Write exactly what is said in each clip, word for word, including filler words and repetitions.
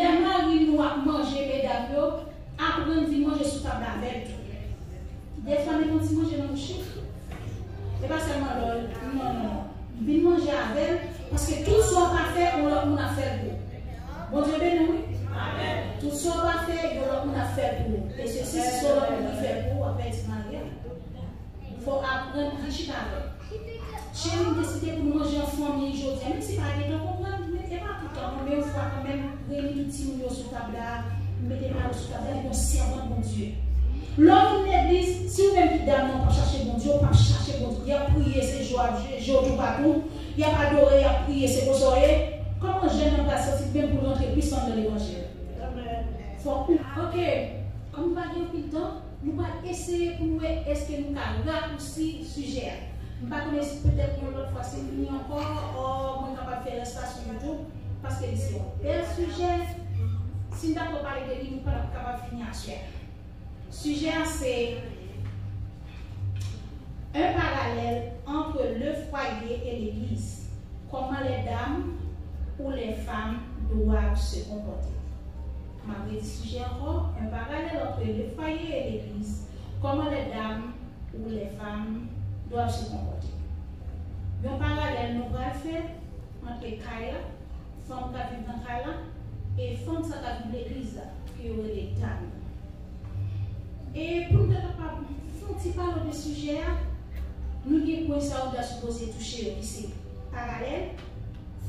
Lè mari nou ap manje, medam yo, aprann vin manje sou tab la avè l tou. Defwa, met yon ti manje nan bouch li. E pa sèlman lè w, non, non, non. Vin manje avè l, paske tout sa w pa fè, yon lòt moun ap fè l pou ou. Bondye beni w, wi. Tout sa w pa fè, yon lòt moun ap fè l pou ou. E se si se yon lòt moun ki fè l pou ou, w ap pèdi mari a. Fò w aprann vin chita avè l. Cheri, m deside pou nou manje an fanmi jodi a. Menm si pa gen tan, konprann, men e pa tout tan, non, men yon fwa kanmenm, reyini tout timoun yo sou tab la, mete mari w sou tab la, li yon sèvant Bondye. Lè w vin legliz, si ou menm ki dam nan, w p ap chache Bondye, ou p ap chache Bondye. Y ap priye, se je w ap je, je w toupatou. Y ap adore, y ap priye, se konsa w ye. Kòman jèn nan pral santi l menm pou l rantre plis anndan levanjil? Fòk ou, ok, kòm nou pa gen anpil tan, nou pral eseye pou nou wè èske nou ka rakousi sijè a. M pa konnen si petèt yon lòt fwa si m vini ankò, o mwen kapab fè rès la sou YouTube, paske li se yon bèl sijè. Si n ta twò pale de li, nou pa t ap kapab fini aswè a. Sijè a se un parallèle entre le foyer et l'église. Comment les dames ou les femmes doivent se comporter. M ap redi sijè ankò, un parallèle entre le foyer et l'église. Comment les dames ou les femmes doivent se comporter. Yon paralèl nou pral fè ant kay la, fanm k ap viv nan kay la, e fanm sa k ap viv legliz la, ke yo rele dam yo. E pou n ta kapab fè yon ti pale de sijè a, nou gen pwen sa yo ta sipoze touche yo, ki se paralèl,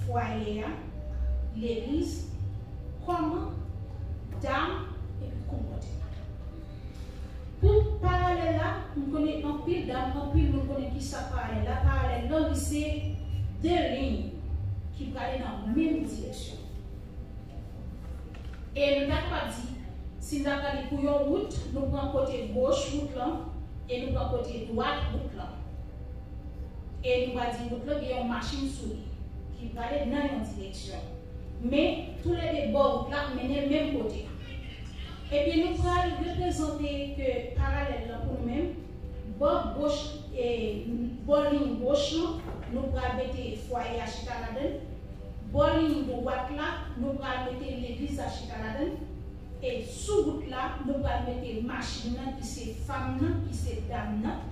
fwaye a, legliz, kòman, dam, epi konpòteman. Pou paralèl la, m konnen anpil dam, anpil moun konnen ki sa paralèl la. Paralèl la, li se de liy ki prale nan menm direksyon. E nou ta kapab di, si n ta pran li pou yon wout, nou pran kote goch wout lan, e nou pran kote dwat wout lan. E nou va di wout lan gen yon machin sou li, ki prale nan yon direksyon. Men, toulède bò wout la mennen menm kote. Ebyen, nou pral reprezante ke paralèl lan pou nou menm. Bò goch, e, bò liy goch lan, nou pral mete fwaye a chita ladan l. Bò liy dwat la, nou pral mete legliz la chita ladan l. E sou wout la, nou pral mete machin nan, ki se fanm nan, ki se dam nan.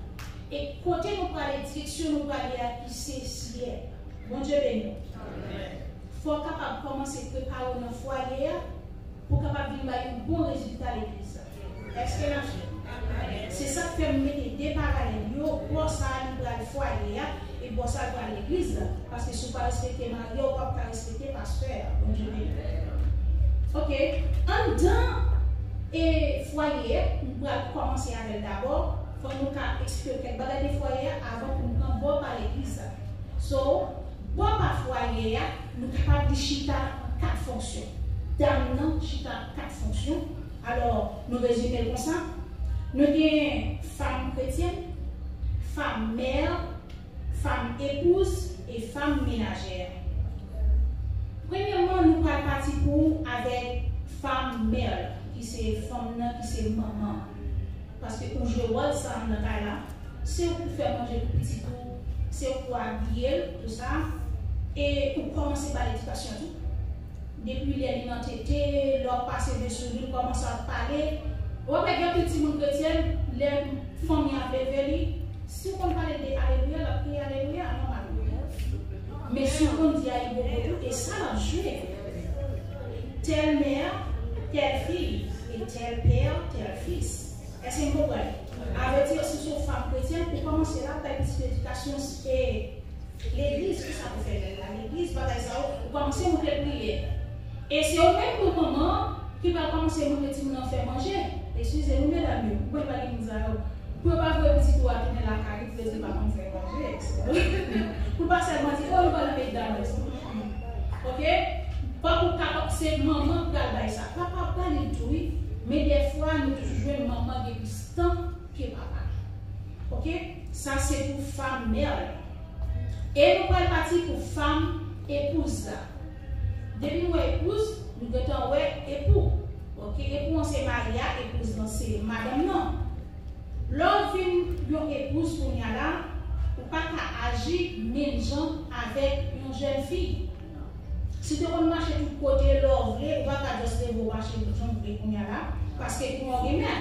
E kote nou prale, direksyon nou prale a, ki se syèl. Bondye beni w. Fò w kapab kòmanse prepare w nan fwaye a, pou w kapab vin bay yon bon rezilta legliz la. Èske n ap swiv? Se sa k fè m mete de paralèl yo, bò sa a li pral fwaye a, e bò sa a l pral legliz la. Paske si w pa respekte mari a, ou p ap ka respekte pastè a. Bondye beni. Ok, anndan e fwaye a, m pral kòmanse avè l dabò. Fò nou ka eksplike kèk bagay de fwaye a avan pou n pran bò pa legliz la. So, bò pa fwaye a, nou kapab di chita an kat fonksyon. Dam nan chita an kat fonksyon. Alò, nou rezime l konsa. Nou gen fanm kretyèn, fanm mè, fanm epouz e fanm menajè. Premyèman, nou pral pati pou avèk fanm mè, ki se fanm nan, ki se manman. Paske ou jwe wòl sa a nan kay la. Se ou pou fè manje pou pitit ou, se ou pou abiye l, tou sa. E ou kòmanse ba l edikasyon tou. Depi lè li nan tete, lè w ap pase men sou li, l kòmanse ap pale. Ou wè gen anpil timoun kretyèn, lè fanmi an ap leve li, si w konn pale de alelouya, l ap kriye alelouya, nòmal. Men si w konn di ayibobo tou, e sa l ap jwe. Telle mère, telle fille, et tel père, tel fils. Èske n konprann? Sa vle di, si se yon fanm kretyèn, ou kòmanse la, bay pitit edikasyon, e, legliz, kisa pou fè lè l la legliz, bagay sa yo, ou kòmanse montre l priyè. E se ou menm tou manman ki pral kòmanse montre timoun nan fè manje. Eskize nou, medam yo, ou konn pa gen moun sa yo. Pou yo pa voye pitit ou a tounen lakay li, pou yo di pa konn fè manje, etsetera. Pou l pa sèlman di, o, nou pral nan peyi Dallas. Ok? Fòk ou kapab, se manman k pral bay sa. Papa ap ba li tou, wi. Men dèfwa, nou toujou jwenn manman gen plis tan ke papa. Ok? Sa se pou fanm mè lan. E nou pral pati pou fanm epouz la. Depi nou wè epouz, nou gentan wè epou. Ok? Epou an se mari a, epouz lan se madanm nan. Lè w vin yon epouz kounye a la, ou pa ka aji menm jan avèk yon jèn fi. Si w te konn mache tout kote lè w vle, ou pa ka just kounye a la, paske kounye a w gen mèt.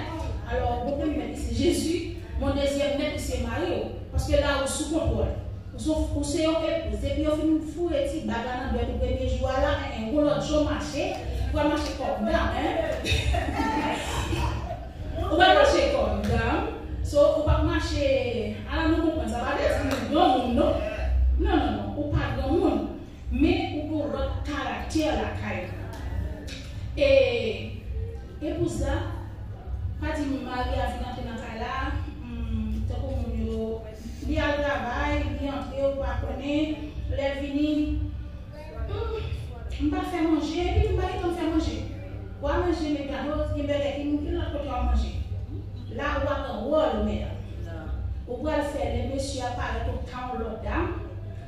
Alò, ou gen premye mèt ki se Jezi, men dezyèm mèt ki se mari w, paske la ou sou kontwòl. Ou se, ou se yon epouz. Depi yo fin foure ti bag la nan dwèt ou premye jou a la, en, en, yon lòt jan w mache, ou pral mache kòm dam, en. Ou pral mache kòm dam. So, ou p ap mache, ala nou konprann, sa pa vle di nou granmoun, non. Non, non, non, ou pa granmoun. Men ou gen yon lòt karaktè lakay ou. E epouz la, pa di m mari a vin antre nan kay la, hmm, tankou moun yo, li al travay, li antre, ou pa konnen, lè l vini, hmm, m pa fè manje, epi m pa gen tan fè manje. W a manje, men gade, gen bagay ki gen lòt kote w a manje. La, ou a pran wòl, medam. Ou pral fè lè mesye a parèt ou ka yon lòt dam,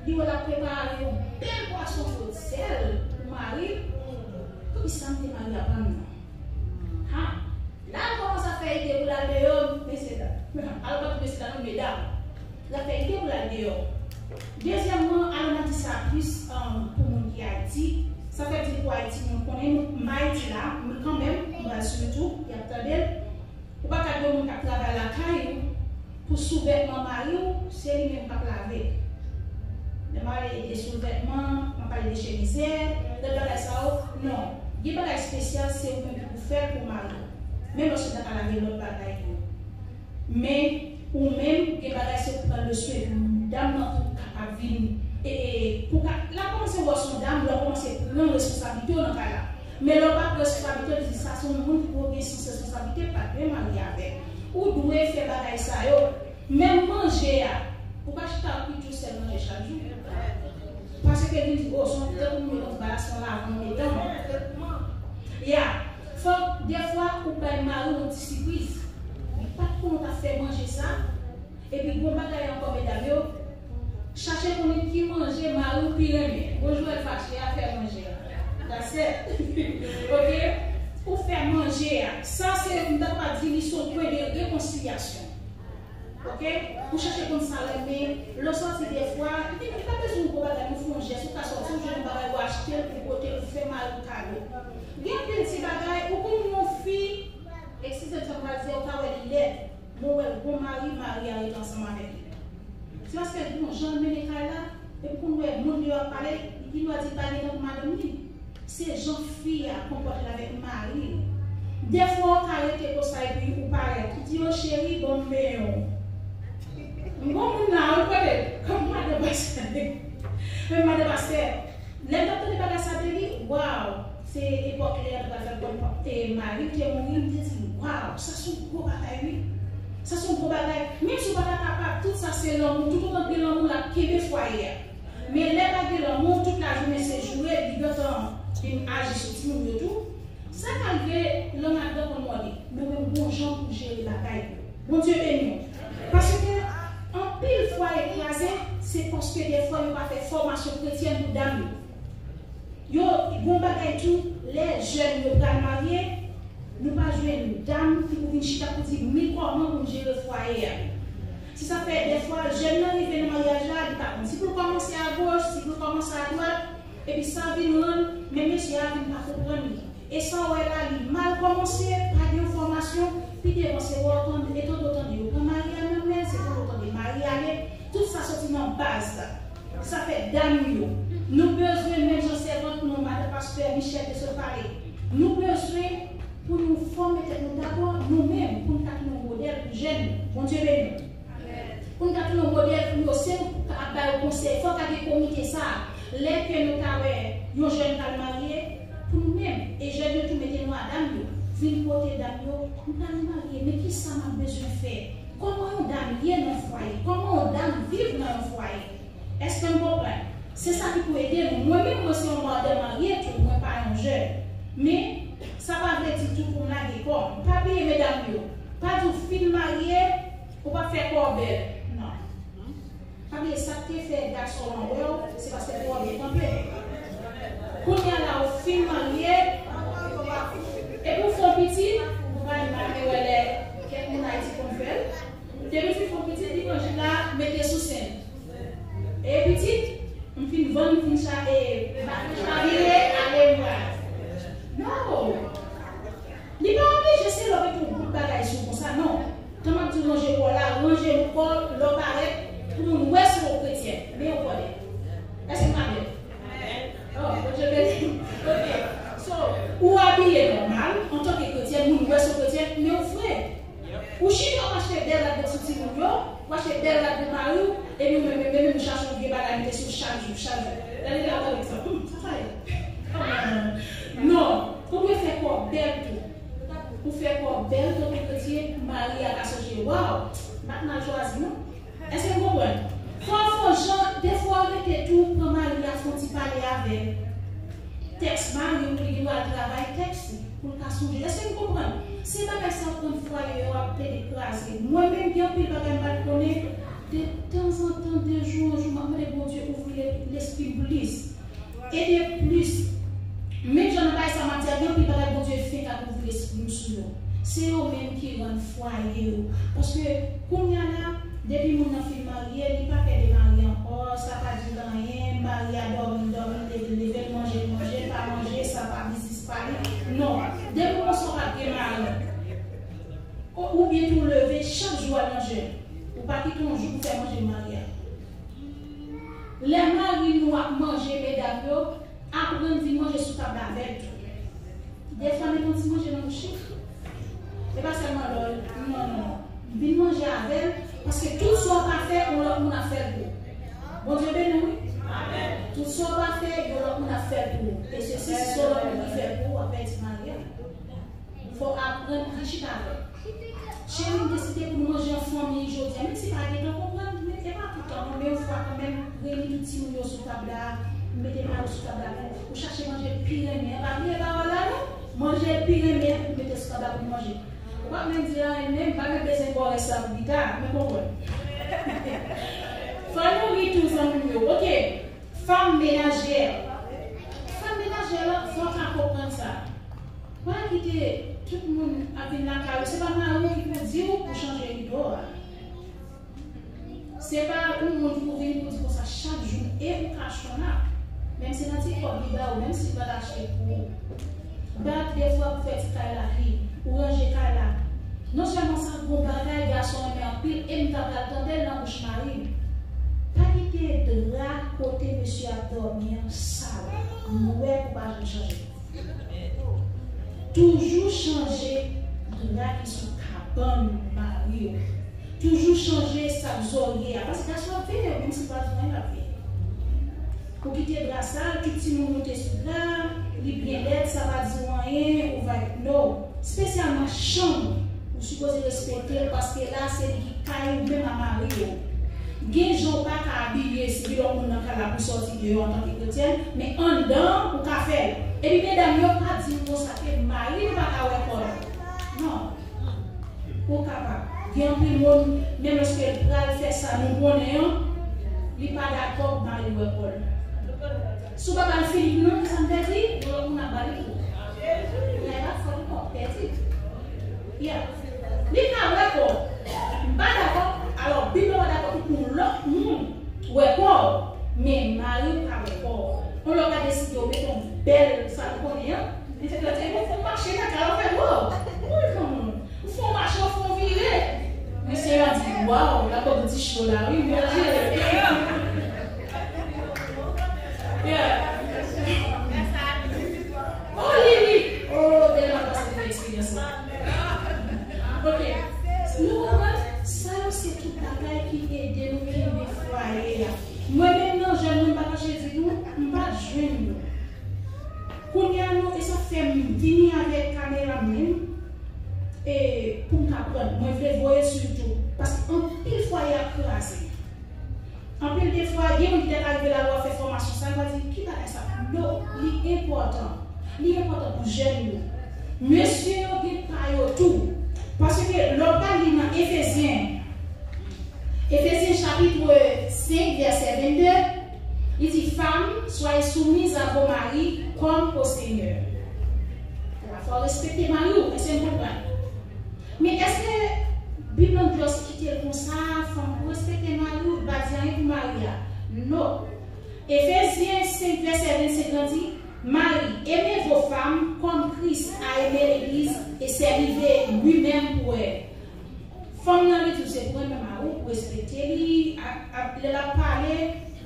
li wè l ap prepare yon bèl pwason frit sèl pou mari l. Poukisa m te mari a pa m nan? Ha! La, l kòmanse ap fè ide pou l al deyò, mesye dam. Alò, pa tout mesye dam, non, medam. L ap fè ide pou l al deyò. Dezyèmman, alò, n a di sa plis, um, pou moun ki Ayiti. Sa fè di pou Ayiti, moun konnen nou, m Ayiti la, men kanmenm, m pral sou YouTube, y ap tande l. Ou pa ka gen yon moun k ap travay lakay ou pou souvètman mari w, se li menm k ap lave. Lè m pale de souvètman, m ap pale de chemizè, lòt bagay sa yo, non. Gen bagay espesyal, se ou menm ki pou fè l pou mari w. Menm lòske w ta ka lave lòt bagay yo. Men, ou menm, gen bagay se pou pran le swen pou dam nan tou kapab vin, e, e, pou ka, l ap kòmanse wè w se yon dam, lè w kòmanse pran responsablite w nan kay la. Men lè w pa pran responsablite, li di sa se yon moun ki pou gen sans responsablite, pa dwe marye avè l. Ou dwe fè bagay sa yo. Menm manje a, ou pa chita ap kwit yon sèl manje chak jou. Paske vin di, oh, se yon tankou moun yo konn di bagay se yon lavan nan metan. Ya, fòk, dèfwa, ou bay mari w yon ti sipriz. Li pa t konnen w t ap fè manje sa. Epi gon bagay ankò, medam yo, chache konnen ki manje mari w pi renmen. Gon jou l fache a, fè manje a. That's it. Ok? Ou fè manje a. Sa se, m ta kapab di, li se yon pwen de rekonsilyasyon. Ok? Ou chache konn sa l renmen. Lè w sòti dèfwa, li, li pa bezwen yon gwo bagay, nou fè yon jès, ou ka sòti, ou jwenn yon bagay, ou achte l, ou pote, ou fè mari w kado. Gen anpil ti bagay, ou konn yon fi, eskize m sa m pral di a, ou ka wè li lèd. Men w wè l gon mari, mari a ret ansanm avèk li. Se paske l gon jan l mennen kay la, epi konn wè moun deyò ap pale, li gendwa di l pa gen tan pou madanm li. Se jan fi a konpòte l avèk mari l. Dèfwa w ka rete konsa epi ou parèt, ou di, o cheri, ban m benyen w. M gon moun la, ou konnen, kòm madan pastè. Men madan pastè, lè m t ap tande bagay sa de li, waw! Se epòk lè yo t ap fè l konn e, mari l te mouri, m te di, waw, sa se yon gwo bagay, wi. Sa se yon gwo bagay. Menm si w pa ta kapab, tout sa se lanmou. Toutotan gen lanmou, l ap kenbe fwaye a. Men lè pa gen lanmou, tout lajounen se joure, li gentan vin aji sou timoun yo tou. Sa ka rive, lanmou ladan konn mòde. Men w menm, gon jan pou jere bagay yo. Bondye beni w. Paske anpil fwaye kraze, se paske dèfwa yo pa fè fòmasyon kretyèn pou dam yo. Yo, gon bagay tou, lè jèn yo pral marye, nou pa jwenn dam ki pou vin chita pou di, men kòman pou m jere fwaye a. Se sa fè, dèfwa, jèn nan rive nan maryaj la, li pa konn si pou l kòmanse agoch, si pou l kòmanse adwat, epi sa vin rann, men mesye a vin pa konprann li. E sa w wè la, li mal kòmanse, pa gen yon fòmasyon, pi devan se wè w tande, e tande w tande yo pran mari a nan men, se tande w tande mari ale, tout sa soti nan baz la. Sa fè dam yo, nou bezwen, menm jan sèvant nou, madan pastè Michel te sot pale, nou bezwen pou nou fòme tèt nou dabò, nou menm, pou nou ka tounen yon modèl pou jèn yo. Bondye beni w. Pou n ka tounen yon modèl pou yo, se nou k ap ba yo konsèy. Fòk ka gen komite sa a. Lè ke nou ta wè yon jèn pral marye, pou nou menm, e jèn yo tou mete nou a dam yo, vin kote dam yo, m pral marye, men kisa m ap bezwen fè? Kòman yon dam ye nan fwaye? Kòman yon dam viv nan yon fwaye? Èske n konprann? Se sa ki pou ede nou. Mwen menm, mwen se yon madan marye tou, mwen pa yon jèn. Men, sa pa vle di tou pou m lage kò m. Pa bliye, medam yo, pa di w fin marye, ou p ap fè kò w bèl. Non. Pa bliye, sa k te fè gason an wè w, se paske kò w byen kanpe. Kounye a la, ou fin marye, epi w fè yon pitit, ou pa di m pa vle wè lè kèk moun Ayiti konn fè l. Depi w fin fè yon pitit, li pran jip la, mete sou sen l. E pitit, m fin vann, m fin cha-, e, m pa fin chavire, ale m pral. No! Ou abiye nòmal, antanke kretyèn, moun wè se yon kretyèn, men ou fre. Ou chita, w achte bèl rad sou timoun yo, w achte bèl rad pou mari w, epi ou menm, menm, menm, ou chache yon vye bagay mete sou chak jou, chak jou. Gade la, gade sa. Hmm, sa, sa ye. Non, ou dwe fè kò w bèl tou. Ou fè kò w bèl, tankou kretyen, mari a ka sonje, waw, m pa t mal chwazi, non. Èske n konprann? Fò w fè yon jan, defwa w rete tou, pran mari a, fè yon ti pale avè l. Tèks mari w pou li gen dwa al travay tèks li, pou l ka sonje. Èske n konprann? Se bagay sa k rann fwaye yo ap plede kraze. Mwen menm, gen anpil bagay m pa t konnen. De tanzantan, de jou an jou, m ap mande Bondye ouvri le- lespri m plis. E de plis, menm jan nan bagay sa m ap di a, gen anpil bagay Bondye fenk ap ouvri lespri m sou yo. Se yo menm ki rann fwaye yo. Paske kounye a la, depi moun nan fin marye, li pa pè de mari ankò, sa pa di l anyen, mari a dòmi, l dòmi, l leve, l leve, l manje, l manje, l pa manje, sa pa biznis pa li. Non, depi w konsa w pa gen mari. Ou- Oubyen tou leve chak jou al nan jèn. Ou pa kite yon jou pou fè manje mari a. Lè mari nou ap manje, medam yo, aprann vin manje sou tab la avè l tou. Defwa, met yon ti manje nan bouch li. E pa sèlman lè w, non, non, non. Vin manje avè l, paske tout sa w pa fè, yon lòt moun ap fè l pou ou. Bondye beni w, wi. Tout sa w pa fè, yon lòt moun ap fè l pou ou. E se si, si se yon lòt moun ki fè l pou ou, w ap pèdi mari a. Fò w aprann vin chita avè l. Cheri, m deside pou nou manje an fanmi jodi a. Menm si pa gen tan konprann, men e pa tout tan non, men yon fwa kanmenm, reyini tout timoun yo sou tab la, mete mari w sou tab la pou ou chache manje l pi renmen an. Pa bliye pawòl la non, manje l pi renmen an, mete sou tab la pou nou manje. Ou p ap menm di anyen, men m pa menm bezwen ba w rès la pou pita, men konprann. Fò nou ri tou, zanmi m yo, oke? Fanm menajè. Fanm menajè la, fò w ka konprann sa. Pa kite tout moun ap vin lakay ou. Se pa mari w ki pou di w pou chanje rido a. Se pa yon moun ki pou vin pou di konsa chak jou. E ou ka chonn ap. Menm si nan ti kòb li ba ou, menm si li pa t achte pou ou. Bat defwa pou fè ti kay la klin. Ou ranje kay la. Non sèlman sa, gon bagay gason renmen anpil, e m ta pral tande l nan bouch mari m. Pa kite dra kote mesye ap dòmi an sal. M wè pou pa janm chanje. Toujou chanje dra ki sou kabann mari w. Toujou chanje sa k zòrye a. Paske gason ap veye w, menm si l pa di w anyen, l ap veye w. Ou kite dra sal, tout timoun moute sou dra, li byen lèd, sa pa di w anyen, ou va, no. Espesyalman chanm ou, ou sipoze respekte l, paske la se li ki kay ou menm a mari w. Gen jan ou pa ka abiye, se lòt moun nan kay la pou sòti deyò antanke kretyèn, men anndan an, ou ka fè l. Epi medam yo, pa di m konsa ke mari nou pa ka wè kò l. Non. Ou kapab. Gen anpil moun, menm lòske l pral fè sa nou konnen an, li pa dakò pou mari l wè kò l. Si w pa ba l Filip non, sa m pèdi, yon lòt moun ap ba li tou. Kounye a, e pa fòt li non, pèdi. Yeah. Li ka wè kò w. M pa dakò, alò, Bib la pa dakò pou yon lòt moun wè kò w, men mari w ka wè kò w. Yon lè w ka deside w mete yon bèl, sa nou konnen an, mete yon fon mache nan kay la, w fè, wow! Wi, fanm. Ou fè yon mache, ou fè yon vire. Mesye yo ap di, waw, la kòb ti cho la, wi, Bondye. Yeah. Oh, Lili. Oh, Dèlma pase nan eksperyans la. Ok. Nou konprann? Sa yo se tout bagay ki ede nou kenbe fwaye a. Mwen menm nan jèn mwen, m pa kache di nou, m pa t jwenn yo. Kounye a non, e sa fè m vini avèk kamera m menm, e pou m ka pran. Mwen vle voye sou YouTube. Paske anpil fwaye ap kraze. Anpil de fwa, gen moun ki te ka rive la, w ap fè fòmasyon sa, yo va di, ki bagay sa? Non, li enpòtan. Li enpòtan pou jèn yo. Mesye yo gen pa yo tou. Paske lè w pral li nan Efezyen, Efezyen chapit senk, vèsè vennde, li di, Femmes, soyez soumises à vos maris comme au Seigneur. Fò w respekte mari w, èske n konprann? Men èske Bib lan just kite l konsa, fanm pou respekte mari w, li pa di anyen pou mari a? Non. Efezyen senk, vèsè vennsenk lan di, Maris, aimez vos femmes comme Christ a aimé l'Église et s'est livré lui-même pour elle. Fanm nan, li di w se pou renmen mari w, pou respekte li, a, a, lè l ap pale,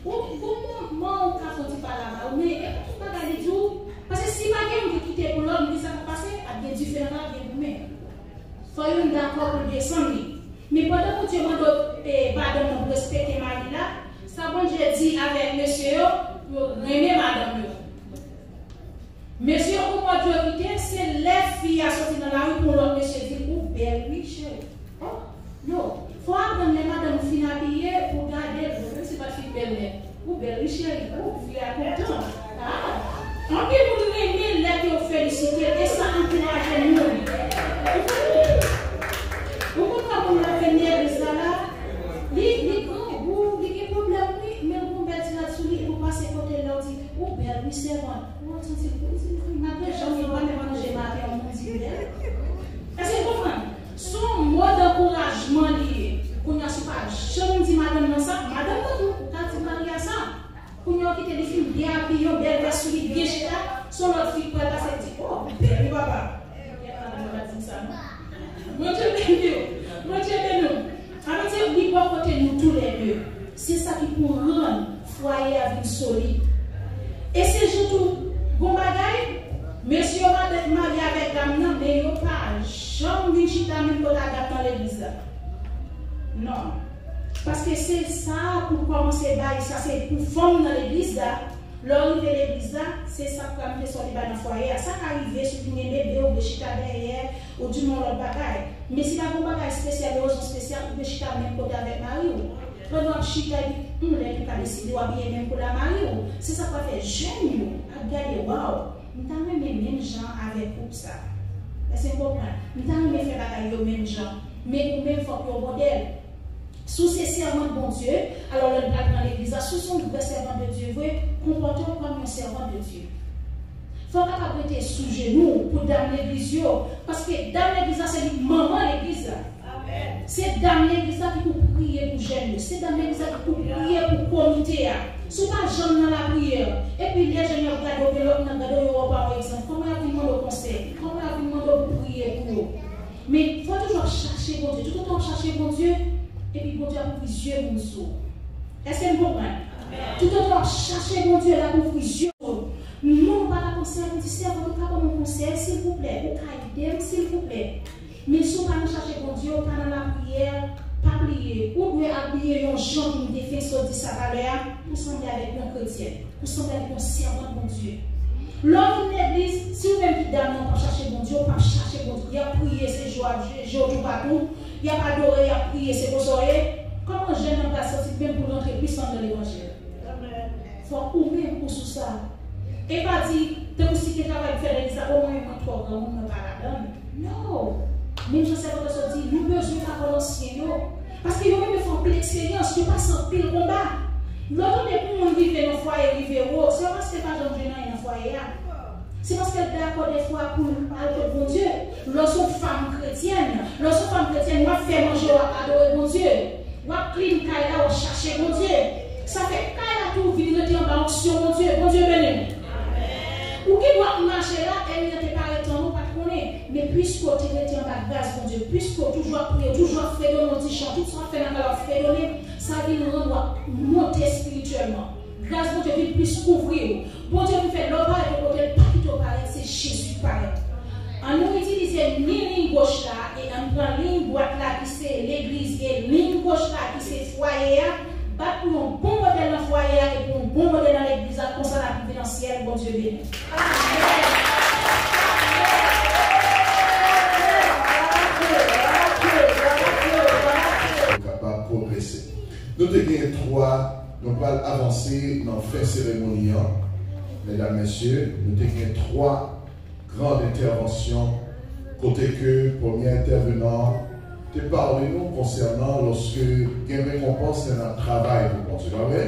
ou, gon moman ou ka fè yon ti pale a mari w, men e pa tout bagay li di w, paske si pa gen moun ki kite pou lòt, Nan la gen goumen. Fò youn dakò pou desann li. Men pandan Bondye mande w, e, madanm nan pou respekte mari la, sa Bondye di avèk mesye yo, pou yo renmen madanm yo. Mesye yo, ou mòd yo kite, se lè fi a soti nan lari pou yon lòt mesye di l, ou bèl wi, cheri. Oh, yo, fò w aprann lè madanm ou fin abiye, pou w gade l, menm si l pa t fin bèl nèt. Ou bèl wi, cheri. Ou fi a kontan. Ah, anpil moun renmen lè ke w felisite l, e sa ankouraje moun. Ou konprann? Ou konn wè moun nan vin nan legliz la, la, li, li grangou, li gen pwoblèm wi, men l gon bèl ti rad sou li, epi w pase kote l la, w di, ou bèl wi, sèvant. Ou santi l konn di, malgre jan l pa menm manje maten an, moun di bèl. Èske w konprann? Se yon mo dankourajman li ye. Kounye a, si w pa janm di madanm nan sa, madanm nan tou, ou ka di mari a sa. Kounye a, w kite li fin byen abiye, yon bèl vès sou li, byen chita, se yon lòt fi k pral pase, l di, oh, bèl wi, papa. Kèt madanm nan pa di m sa, non. Bondye beni w. Bondye beni w. Sa vle di, li bò kote nou toulède. Se sa ki pou rann fwaye a vin solid. E se jan tou, gon bagay, mesye yo mare-, marye avèk dam nan, men yo pa janm vin chita menm kote a dat nan legliz la. Non. Paske se sa pou kòmanse bay, sa se pou fanm nan legliz la. Lè w rive legliz la, se sa k pral mete sòl li bay nan fwaye a. Sa ka rive si w vin gen bebe, w vle chita dèyè, ou di m yon lòt bagay. Men si pa gen yon bagay espesyal, yon rezon espesyal, ou vle chita menm kote avèk mari w. Pandan w ap chita, epi yon lè epi w ka deside w abiye menm koulè a mari w. Se sa k pral fè jèn yo ap gade, waw, m ta renmen menm jan avèk koup sa. Èske w konprann? M ta renmen fè bagay yo menm jan. Men ou menm fòk yon modèl. Si w se sèvant Bondye, alò lè n pral pran legliz la, si w se yon vrè sèvant de Dye vre, konpòte w kòm yon sèvant de Dye. Fò w kapab rete sou jenou pou dam legliz yo, paske dam legliz la se li manman legliz la. Se dam legliz la ki pou priye pou jèn yo, se dam legliz la ki pou priye pou komite a. Si w pa janm nan lapriyè, epi lè jèn yo ap gade w, gen lòt moun ap gade w, yo wè w pa yon egzanp, kòman y ap vin mande w konsèy? Kòman y ap vin mande w pou priye pou yo? Men fò toujou ap chache Bondye. Toutotan w ap chache Bondye, epi Bondye ap ouvri zye moun sou ou. Èske n konprann? Toutotan w ap chache Bondye, l ap ouvri zye w. Non, ou pa ka panse a Bondye, sèvant, ou ka ban m yon konsèy, silvouplè, ou ka ede m, silvouplè. Men si w pa nan chache Bondye, ou pa nan lapriyè, pa bliye, ou dwe abiye yon jan pou w defen sa w di sa talè a, pou w sanble avèk yon kretyèn. Ou sanble avèk yon sèvant Bondye. Lè w vin legliz, si ou menm ki dam nan p ap chache Bondye, ou p ap chache Bondye. Y ap priye, se je w ap je, je w toupatou. Y ap adore, y ap priye, se konsa w ye. Kòman jèn nan pral santi l menm pou l rantre plis anndan levanjil? Fòk ou menm ou sou sa. E pa di, tankou si gen travay pou fè legliz la, o mwen mwen twò granmoun, mwen pa ladann. No! Menm jan sèvant la sot di, nou bezwen pawòl ansyen yo. Paske yo menm yo fè anpil eksperyans, yo pase anpil konba. Lè w tande pou moun rive nan fwaye, rive wo, se pa paske l pa janm jwenn anyen nan fwaye a. Se paske l dakò dèfwa pou l al kot Bondye. Lè w se yon fanm kretyèn, lè w se yon fanm kretyèn, w ap fè manje, w ap adore Bondye. W ap klin kay la, w ap chache Bondye. Sa fè kay la tou vin rete anba onksyon Bondye. Bondye beni w. Ou gen dwa ap mache la, ènmi an te parèt ann ou, pa t konnen. Men piske w te rete anba gras Bondye, piske w toujou ap priye, w toujou ap fredone, w di jan tout sa w ap fè nan kay la w ap fredone, sa vin rann w ap monte espirityèlman. Gras Bondye vin plis kouvri w. Bondye vin fè lè w parèt yon kote, l pa kite w parèt, se Jezi k parèt. Ann nou itilize ni liy goch la e ann pran liy dwat la ki se legliz e liy goch la ki se fwaye a, bat pou yon bon modèl nan fwaye a e pou yon bon modèl nan legliz la, konsa n ap rive nan syèl. Bondye beni w. Kapab pwogrese. Nou te gen twa, nou pral avanse nan fen seremoni an. Medam, mesye, nou te gen twa gran entèvansyon kote ke premye entèvenan an te pale nou konsènan lòske gen rekonpans lè n ap travay pou Bondye, pa vre?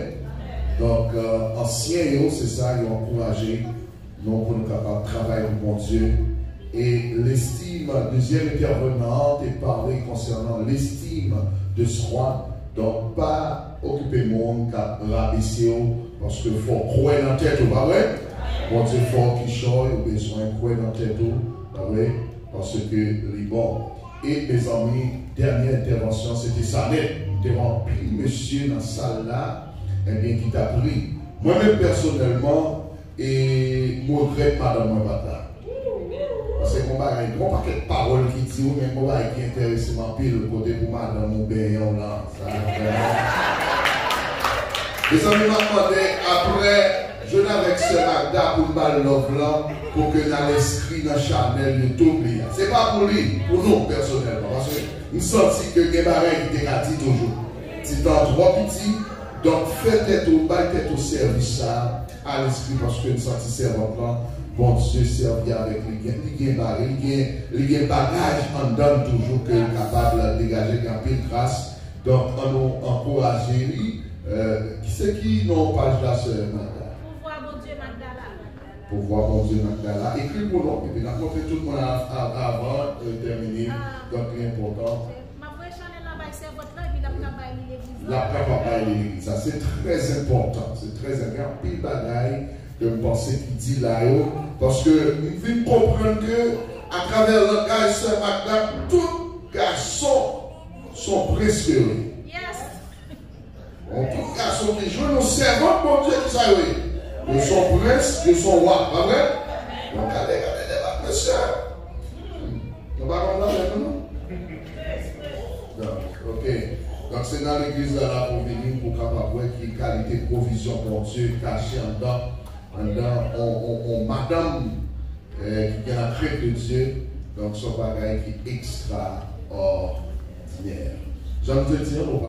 Donk, euh, ansyen yo, se sa, yo ankouraje nou pou nou kapab travay pou Bondye. E lestim, dezyèm entèvenan an te pale konsènan lestim de swa. Donk, pa okipe moun k ap rabese w, paske fò w kwè nan tèt ou, pa vre? Bondye fè w kichòy, ou bezwen kwè nan tèt ou, pa vre? Paske li bon. E, mezanmi, dènye entèvansyon, se te sa nèt. Te gen anpil mesye nan sal la, ebyen, ki t ap ri. Mwen menm, pèsonèlman, e m regrèt madanm mwen pa t la. Paske Bagay, gen yon pakèt pawòl ki di wi, men gen yon bagay ki enterese m anpil kote pou madanm ou benyen w lan. Sa vrèman. Mezanmi, m ap mande, apre, jwenn avèk sè Magda pou n ba l love lan, pou ke n al enskri nan chanèl YouTube li a. Se pa pou li, pou nou, pèsonèlman. Paske m santi ke gen bagay ki te ka di toujou. Ti tan twò piti, donk fè tèt ou, bay tèt ou sèvis sa a. Al enskri paske n santi sèvant lan, Bondye sèvi avèk li, gen, li gen bagay, li gen, li gen bagaj anndan l toujou ke l kapab degaje, gen anpil gras. Donk, ann nou ankouraje li. Euh, ki se ki non paj la, sè Magda? Pouvwa Bondye Magdala. Pouvwa Bondye Magdala. Ekri pou nou, epi n ap montre tout moun a, a, avan, euh, tèmine. Donk, li enpòtan. M ap voye chanèl la bay sèvant lan, epi l ap ka bay li legliz la. L ap kapab bay li legliz la. Se trè enpòtan. Se trè enpòtan. Gen anpil bagay ke m panse ki di la yo. Paske m vin konprann ke atravè langaj sè Magda, tout gason se yon prens ke yo ye. Yes. Bon, tout gason ki jwenn yon sèvant Bondye, ki sa yo ye? Yo se yon prens, yo se yon wa, pa vre? Donk, gade, gade deba, mesye. Hmm. Nou pa konn valè nou, non? Donk, ok. Donk, se nan legliz la, la pou vini, pou kapab wè ki kalite pwovizyon Bondye kache anndan, anndan on, on, on madanm, eh, ki gen la krent de Dye. Donk, se yon bagay ki ekstraòdinè. Jan m te di an, nou